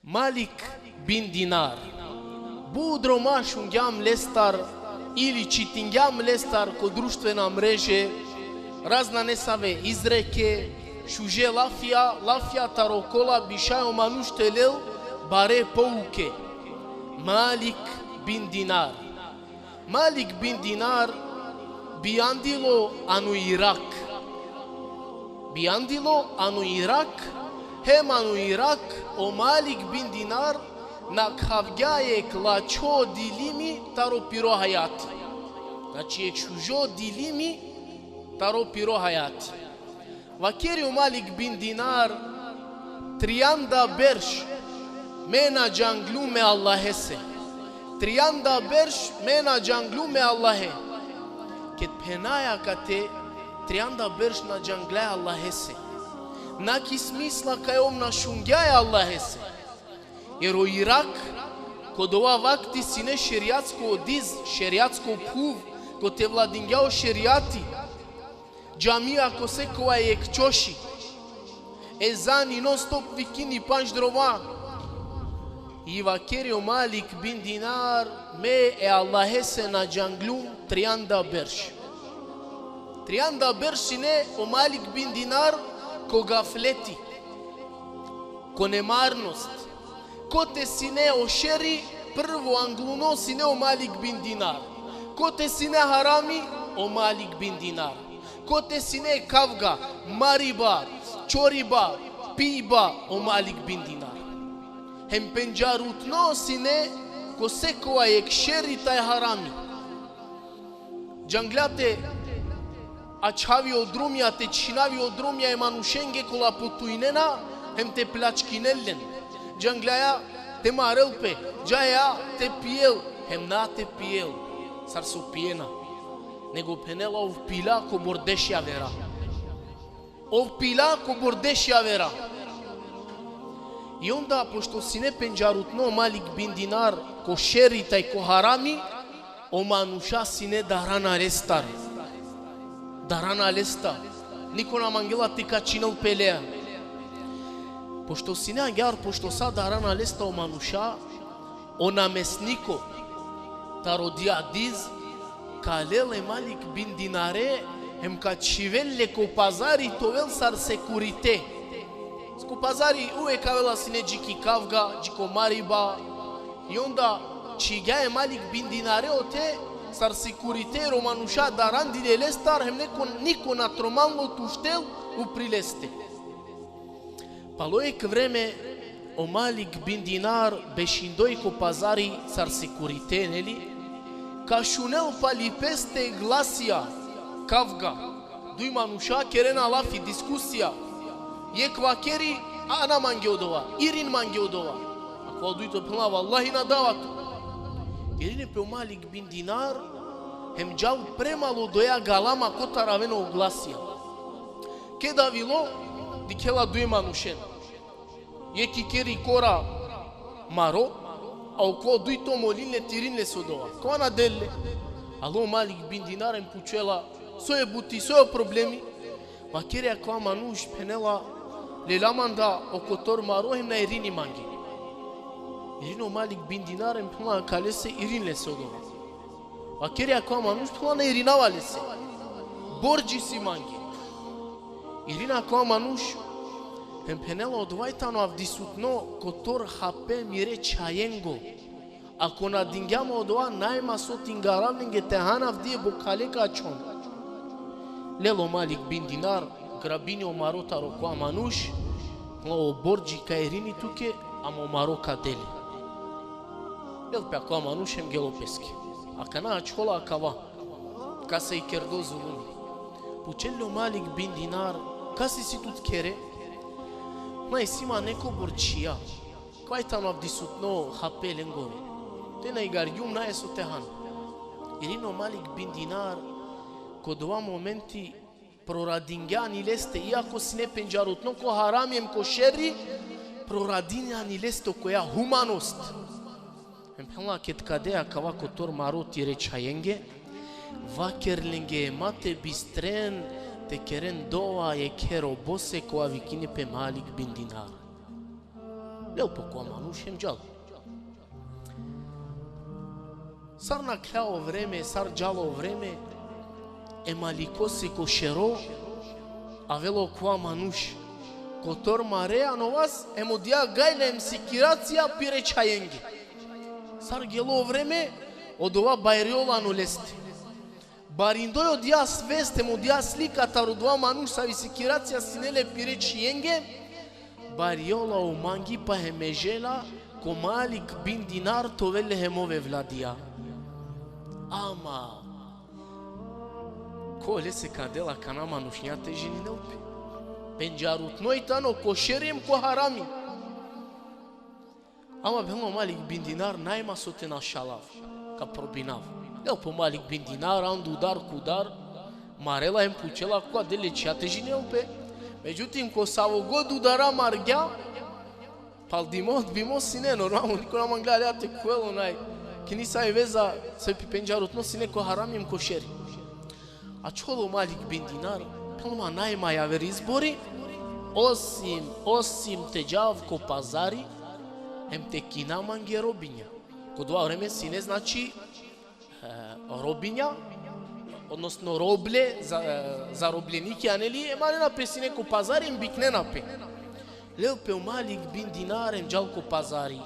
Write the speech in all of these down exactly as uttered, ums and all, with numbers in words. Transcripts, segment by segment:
Malik bin Dinar. But droma šungjam lestar ili čitingjam lestar ko društvena mreže, razna nesave izreke, šuže lafija, lafija taro kola bi šaj o manuš te lel bare pouke. Malik bin Dinar. Malik bin Dinar bijandilo ano Irak. Bijandilo ano Irak, hem ano Irak o Malik bin Dinar nakhavgja jekh lačho dilimi taro piro hajati. Znači, jekh šužo dilimi taro piro hajati. Vakeri o Malik bin Dinar: trianda berš me na džanglum e Allahese. Trianda berš me na džanglum e Allahe. Ked phenaja kate trianda berš na džangla e Allahese, na ki smisla kaj ov na šungja e Allahese. Jer o Irak, ko dova vakti sine šerijatsko diz, šerijatsko phuv, kote vladingja o šerijati. Džamija ko sekova jekh čoši. Ezani non stop vikini pandž droma. I vakeri o Malik bin Dinar: me e Allahese na džanglum trianda berš. Trianda berš sine o Malik bin Dinar ko gafleti, ko nemarnost. Kote sine o šeri, prvo angluno sine o Malik bin Dinar. Kote sine harami, o Malik bin Dinar. Kote sine kavga, mariba, čoriba, piba, o Malik bin Dinar. Hem pendžarutno sine ko sekova jekh šeri taj harami. Džangla te ačhavi o drumja, te čhinavi o drumja e manušenge kola putujnena, hem te pljačkinel len. Džanglaja te marel pe, džaja te pijel, hem na te pijel sar so pijena. Nego phenela: ov pila kobor deš javera. Ov pila kobor deš javera. I onda, pošto sine pendžarutno Malik bin Dinar ko šeri taj ko harami, o manuša sine darana lestar. Darana lestar. Niko na mangela te kačinel pe leja. Pošto sine agjaar, pošto sa darana lestar o manuša, o namesniko taro dija diz ka lel e Malik bin Dinare, hem ka čhivel le ko pazari te ovel sar sekurite. Ko pazari uvek avela sine dži ki kavga, dži ko mariba. I onda čhigja e Malik bin Dinare ote sar sekurite, jer o manuša darandile lestar, hem neko, niko na tromanlo te uštel upri leste. Palo jekh vreme o Malik bin Dinar bešindoj ko pazari sar sekurite, neli, ka šunel pali peste glasija, kavga. Duj manuša kerena lafi, diskusija. Jekh vakeri: a na mange odova, irin mange odova. Akava dujto phenela: vallahi na dava tu. Irini pe o Malik bin Dinar, hem džal prema odoja galama kotar avena o glasija. Keda avilo, dikhela duj manušen. Jekh ikeri kora maro, a okova dujto molin le te irin lese odova. Kova na del le. Alo Malik bin Dinar hem pučela: so e buti, so e problemi? Vakeri akava manuš, phenela: lela manda o kotor maro hem na irini mange. Irini o Malik bin Dinar hem phenela akalese: irin lese odova. Vakeri akava manuš, phenela: na irinava lese. Bordži si mange. Irini akava manuš, hem phenela: odova i tano avdisutno kotor hape mire čhajengo. Ako na dingja ma odova, naj ma so te ingarav lenge, te han avdive bokhale ka ačhon. Lel o Malik bin Dinar, grabini o maro taro akava manuš, phenela: o bordži ka irini tuke, ama o maro ka del le. Lel pe akava manuš hem gelo peske. Akana ačhola akava, kasa ikerdo zulumi. Pučel le o Malik bin Dinar: kas isi tut khere? Phenela: isi ma nekobor čhija. Kova i tano avdisutno hape lengoro. Te na ingargjum, nane so te han. Irini o Malik bin Dinar, ko dova momenti proradingja ani leste, iako sine pendžarutno ko harami hem ko šeri, proradingja ani leste okoja humanost. Hem phenela: ked ka de akava kotor maro tire čhajenge, vaker lenge ma te bistren te keren dova jekhe robose kova vikini pe Malik bin Dinar. Lel pe okova manuš hem džal. Sar nakhlja o vreme, sar džala o vreme, e malikose ko šero avela okova manuš, kotor mare ano vas, hem odija gajla hem sikiracija pire čhajenge. Sar gelo o vreme, odova bajriola ano leste. Barindoj odija svest hem odija slika taro odova manuš savi sikiracija sine le pire čhajenge, bariola o mangipa hem e želja ko Malik bin Dinar te ovel le hem ov evladija. Ama ko lese ka del akana manušnja te ženinel pe. Pendžarutno i tano ko šeri hem ko harami. Ama phenela o Malik bin Dinar, naj ma so te našalav, ka probinav. Lel pe o Malik bin Dinar, ando udar ko udar, marela hem pučela koga del le čhija te ženinel pe. Međutim, ko savo god udara margja, paldimo, odbimo sine, normalno, niko na mangla le te khuvel, onaj, ki ni savi veza, se pi pendžarutno sine ko harami hem ko šeri. Ačhola o Malik bin Dinar, phenela ma naj ma javer izbori, osim, osim te džav ko pazari, hem te kina mange robinja. Ko dova vreme sine, znači, e, robinja, odnosno roblje, za-, e, zarobljenike, a ne li, hem anena pe sine ko pazari hem biknena pe. Lel pe o Malik bin Dinar hem džal ko pazari.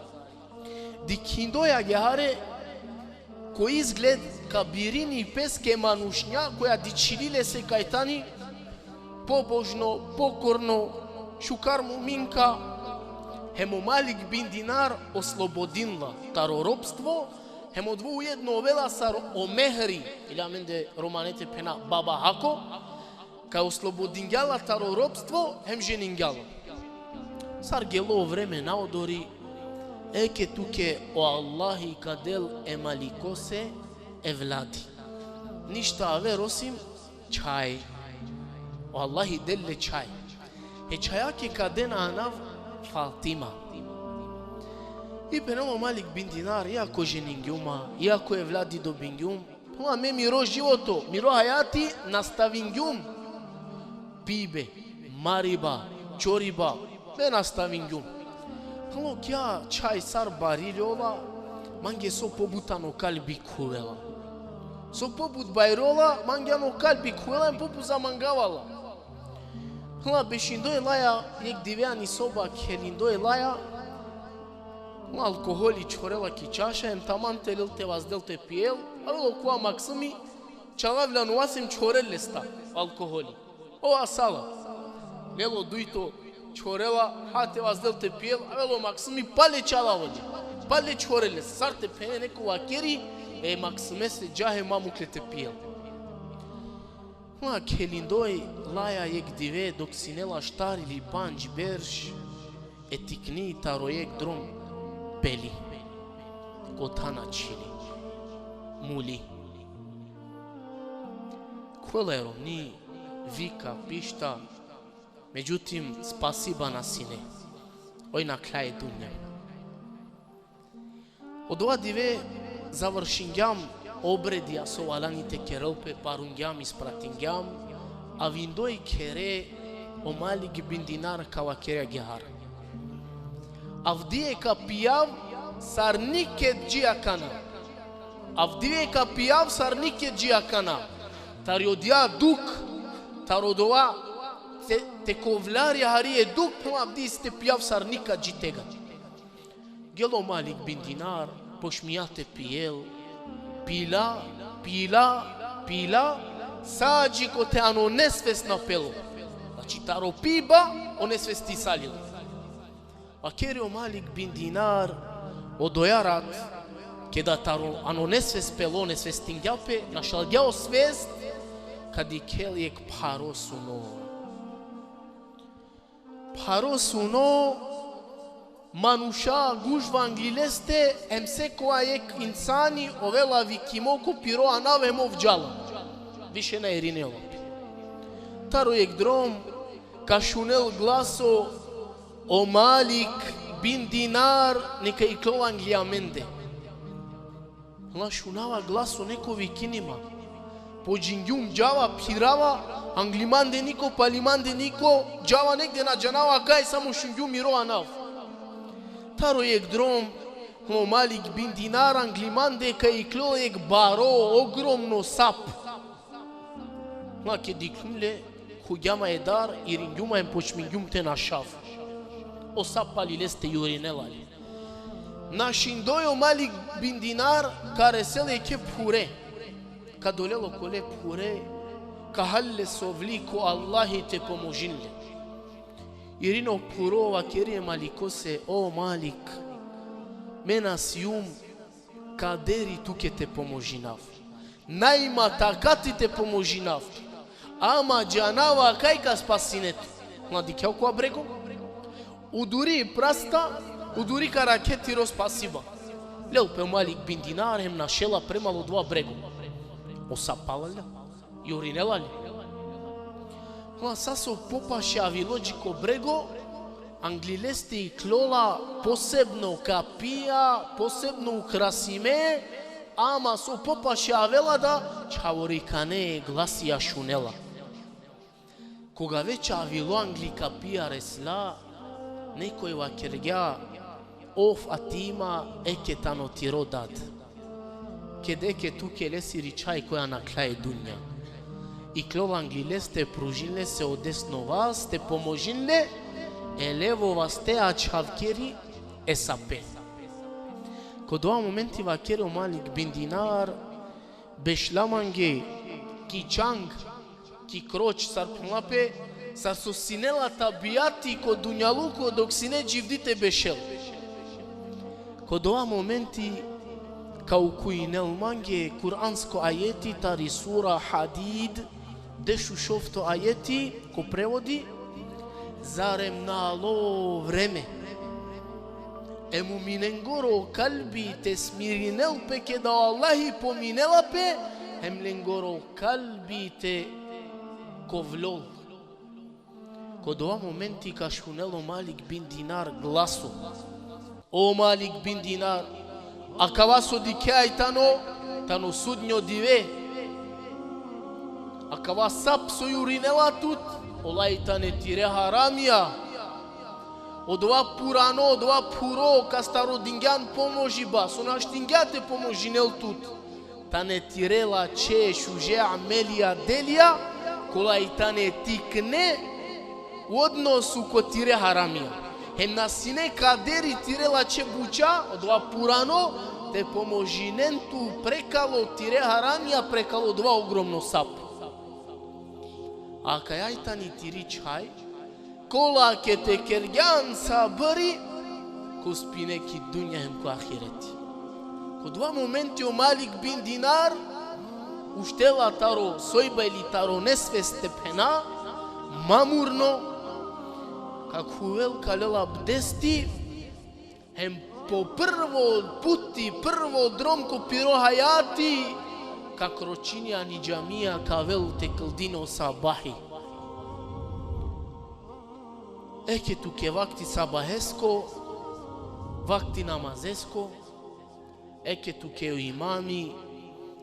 Dikhindoj agjaar ko izgled ka birini peske manušnja koja dičhili lese kaj tani pobožno, pokorno, šukar muminka, hem o Malik bin Dinar oslobodinla taro ropstvo, hem odova ujedno ovela sar o mehri, ili amende Romane te phena baba hako, kaj oslobodingja la taro ropstvo, hem ženingja la. Sar gelo o vreme na odori, eke tuke o Allahi ka del e malikose evladi. Ništa aver osim čhaj. O Allahi del le čhaj. E čhajake ka den anav Fatima. I phenela o Malik bin Dinar, iako ženingjum ma, iako evladi dobingjum, phenela me miro životo, miro hajati nastavingjum. Pibe, mariba, čoriba, me nastavingjum. Phenela okija čhaj sar barili ola, mange so pobut ano kalbi khuvela. So pobut bajrola, mange ano kalbi khuvela, em pobut zamangava la. Phenela bešindoj laja jekh dive ani soba, khelindoj laja, phenela alkoholi čhorela ki čaša, em taman te lel te vazdel te pijel, avela okova maksumi, čalavla ano vas em čhorel lesta alkoholi. Ov asala. Lel o dujto, čhorela, ha te vazdel te pijel, avela o maksumi, pale čalavla le. Pale čhorel lesta. Sar te phene neko vakeri, e maksumese dža hem ma mukle te pijel. Phenela khelindoj laja jekh dive dok sine la štar ili pandž berš, e tikni taro jekh drom peli. Ko thana čhili. Muli. Khuvela e romni, vika, pišta, međutim, spasiba na sine. Oj nakhla e dunja. Odova dive završingjam obredija so valjani te kerel pe, parungjam, ispratingjam, avindoj khere, o Malik bin Dinar ka vakeri agjaar. Avdive ka pijav sar niked dži akana. Avdive ka pijav sar niked dži akana. Tari odija dukh, taro odova te, te kovlarja hari e dukh, phenela avdive isi te pijav sar nikad dži tegani. Gelo Malik bin Dinar, pošmija te pijel, pila, pila, pila, sa dži kote ano nesvest na pelo. Znači, taro piba onesvestisalilo. Vakeri o Malik bin Dinar, odoja rat, keda taro ano nesvest pelo, onesvestingja pe, našalgja o svest, ka dikhel jekh pharo suno. Pharo suno, manuša gužva angli leste, em sekova jekh insani ovela vikimo ko piro anav em ov džala. Više na irinela pe. Taro jekh drom ka šunel glaso: O Malik bin Dinar, neka iklol angli amende. Phenela šunava glaso, neko vikini ma. Pođingjum, džava, phirava, angli mande niko, pali mande niko, džava negde, na džanava kaj, samo šungjum miro anav. Taro jekh drom, o Malik bin Dinar angli mande ka iklol jekh baro, ogromno sap. Ma ked iklum le, hugjam e dar, iringjum hem počmingjum te našav. O sap pali leste jurinela le. Našindoj o Malik bin Dinar, ka resel jekhe phure. Ka dolel okole phure, ka hal le sovli ko Allahi te pomožini le. Irini o phuro, vakeri e Malikose: O Malik, me na sijum kaderi tuke te pomožinav. Naj ma takati te pomožinav. Ama džanava kaj ka spasine tu. Ma dikhe okova brego. Uduri prasta, uduri ka rakhe tiro spasiba. Lel pe o Malik bin Dinar hem našela prema odova brego. O sap pala le, jurinela le. Ma sa so popaše avilo dži ko brego, angli leste iklola posebno kapija, posebno ukrasime, ama so popaše avela da čhavorikane glasija šunela. Koga več avilo angli kapija resla, nekoj vakergja: O Fatima, eke tano tiro dad. Ked eke tuke lesiri čhaj koja nakhlja e dunja. Iklola angli leste, pružini lese o desno vas te pomožini le, e levo vaste ačhavkeri e sape. Ko dova momenti vakeri o Malik bin Dinar: Bešla mange ki čang, ki kroč, sar phenela pe, sar so sine la tabijati ko dunjaluko dok sine dživdi te bešel. Ko dova momenti ka ukujnel mange kuransko ajeti tari sura Hadid, dešušovto ajeti, ko prevodi: Zarem na alo vreme e muminengoro kalbi te smirinel pe keda o Allahi pominela pe, hem lengoro kalbi te kovlol. Ko dova momenti ka šunel o Malik bin Dinar glaso: O Malik bin Dinar, akava so dikhea i tano, tano sudnjo dive. Akava sap so jurinela tut, ola i tane tire haramija. Odova purano, odova phuro, kastar rodingjan pomožiba, so naštingja te pomožinel tut, tane tire lačhe šuže amelija, delija, kola i tane tikne u odnosu ko tire haramija. Hem na sine kaderi tire lačhe buča, odova purano, te pomožinen tu prekalo tire haramija, prekalo odova ogromno sap. Akaja i tani tiri čhaj, kola ked te kergjan sabri, ka uspine ki dunja hem ko ahireti. Ko dova momenti o Malik bin Dinar uštela taro sojba ili taro nesvest te phena, mamurno, ka khuvel, ka lel abdesti, hem po prvo puti, prvo drom ko piro hajati, ka kročini ani džamija, ka avel te kldini o sabahi. Eke tuke vakti sabahesko, vakti namazesko, eke tuke o imami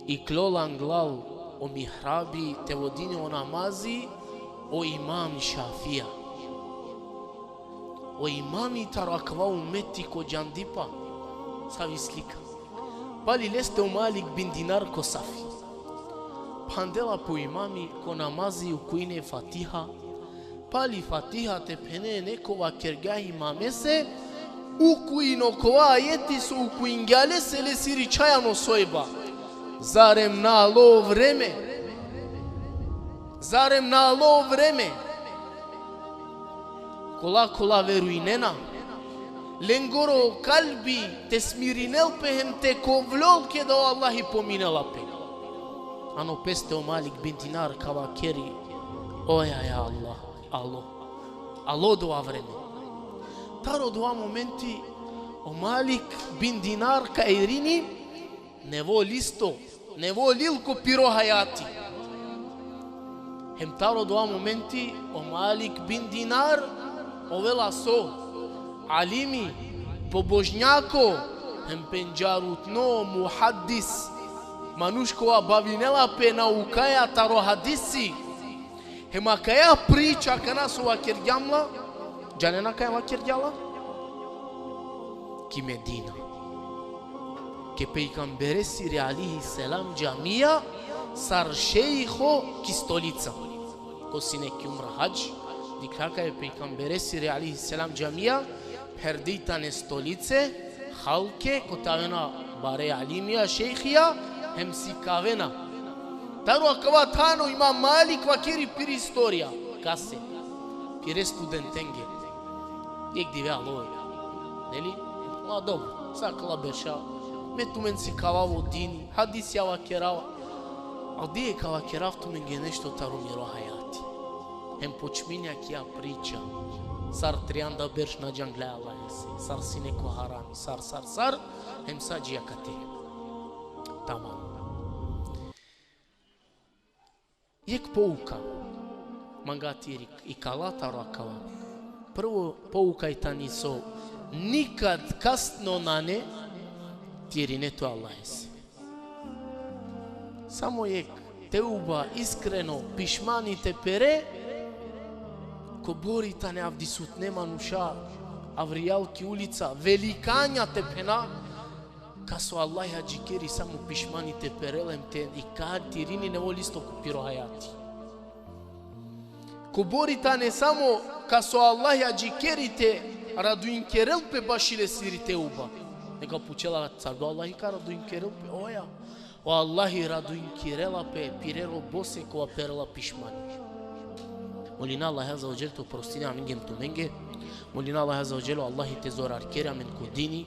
iklola anglal o mihrabi te vodini o namazi, o imam Šafija. O imami taro akava umeti ko džandipa, savi slika. Pali leste o Malik bin Dinar ko safi. Phandela pe o imami ko namazi, ukujne Fatiha. Pali Fatiha te phene, nekova kergja e imamese, ukujno kova ajeti so ukujngja lese, lesiri čhaj ano sojba. Zarem na alo vreme. Zarem na alo vreme. Kola, kola verujnena, lengoro kalbi te smirinel pe hem te kovlol keda o Allahi pominela pe. Ano peste o Malik bin Dinar ka vakeri: Oja, ja Allah, alo. Alo dova vreme. Taro dova momenti o Malik bin Dinar ka irini nevo listo, nevo lil ko piro hajati. Hem taro dova momenti o Malik bin Dinar ovela so? Alimi, pobožnjako, hem pendžarutno muhaddis, manuš kova bavinela pe naukaja taro hadisi. Hem akaja priča akana so vakergjam la, džanena kaj vakergja la? ki Medina. Ke pejgamberesiri alejhi selam džamija sar šejho ki stolica. Ko sine ki umra hadž, dikhlja kaj e pejgamberesiri alejhi selam džamija, pherde tane stolice, halke, kote avena bare alimija, šejhija, hem sikavena. Taro akava than o Imam Malik vakeri piri istorija. Kase? Pire studentenge. Jekh dive alo, neli? Ma dobro, sa kala berša. Me tumen sikavav o dini, hadisija vakerava. Adi ka vakerav tumenge nešto taro miro hajati. Hem počminja kija priča. Sar trianda berš na džangla e Allahese, sar sine ko harami, sar, sar, sar, hem sa dži akate. Tamam. Jekh pouka manga tiri ikala taro akava. Prvo pouka i tani so nikad kasno nane te irine tu e Allahese. Samo jekh teuba, iskreno pišmani te pere, kobor i tane avdisutne manuša, avrijal ki ulica, velikanja te phena, kas o Allahi adžikeri samo pišmani te perel hem te ikal te irini nevo listo ko piro hajati. Kobor i tane samo kas o Allahi adžikeri te raduinkerel pe baši lesiri teuba. Neka pučela, sar o Allahi ka raduinkerel pe? Oja. O Allahi raduinkerela pe pire robose kova perela pišmani. Molina Allahi Azze ve Dželle te oprostini amenge hem tumenge. Molina Allahi Azze ve Dželle o Allahi te zorarkeri amen ko dini.